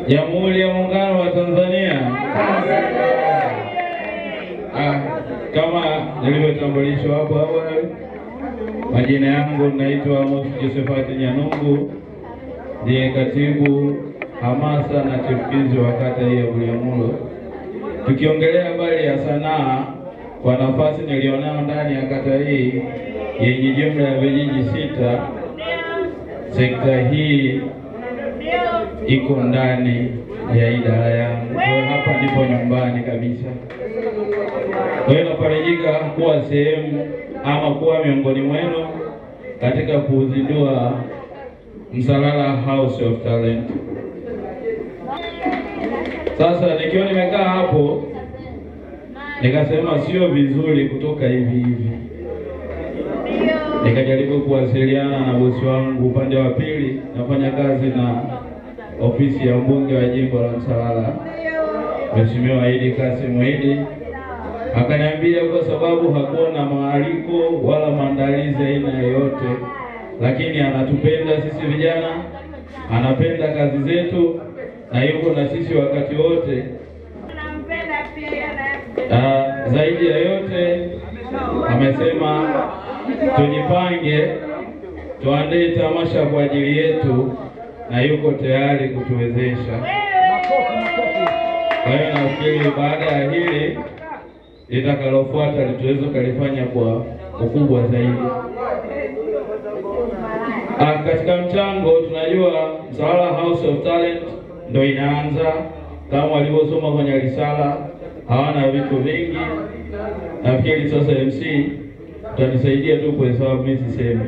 Jamhuri ya Muungano wa Tanzania. Kama nilivyotambulishwa hapo awali, majina yangu naitwa Amos Josephat Nyanungu, ndiye katibu hamasa na chipukizi wa kata hii ya Bulyanhulu. Tukiongelea habari ya sanaa, kwa nafasi nilionayo ndani ya kata hii yenye jumla ya vijiji 6, sekta hii iko ndani ya idara yangu. Kwa hiyo hapa ndipo nyumbani kabisa. Kwa hiyo nafarijika kuwa sehemu ama kuwa miongoni mwenu katika kuzindua Msalala House of Talent. Sasa nikiwa nimekaa hapo nikasema sio vizuri kutoka hivi hivi. Nikajaribu kuwasiliana na bosi wangu upande wa pili, nafanya kazi na ofisi ya mbunge wa jimbo la Msalala, Mheshimiwa Idi Kassim Idi. Akaniambia kwa sababu hakuwa na maaliko wala maandalizi aina yoyote, lakini anatupenda sisi vijana, anapenda kazi zetu na yuko na sisi wakati wote. Zaidi ya yote amesema tujipange, tuandae tamasha kwa ajili yetu na yuko tayari kutuwezesha. Kwa hiyo nafikiri baada ya hili litakalofuata litaweza kulifanya kwa ukubwa zaidi. Katika mchango tunajua Msalala House of Talent ndio inaanza, kama walivyosoma kwenye risala hawana vitu vingi. Nafikiri sasa MC utanisaidia tu kwa sababu mimi sisemi.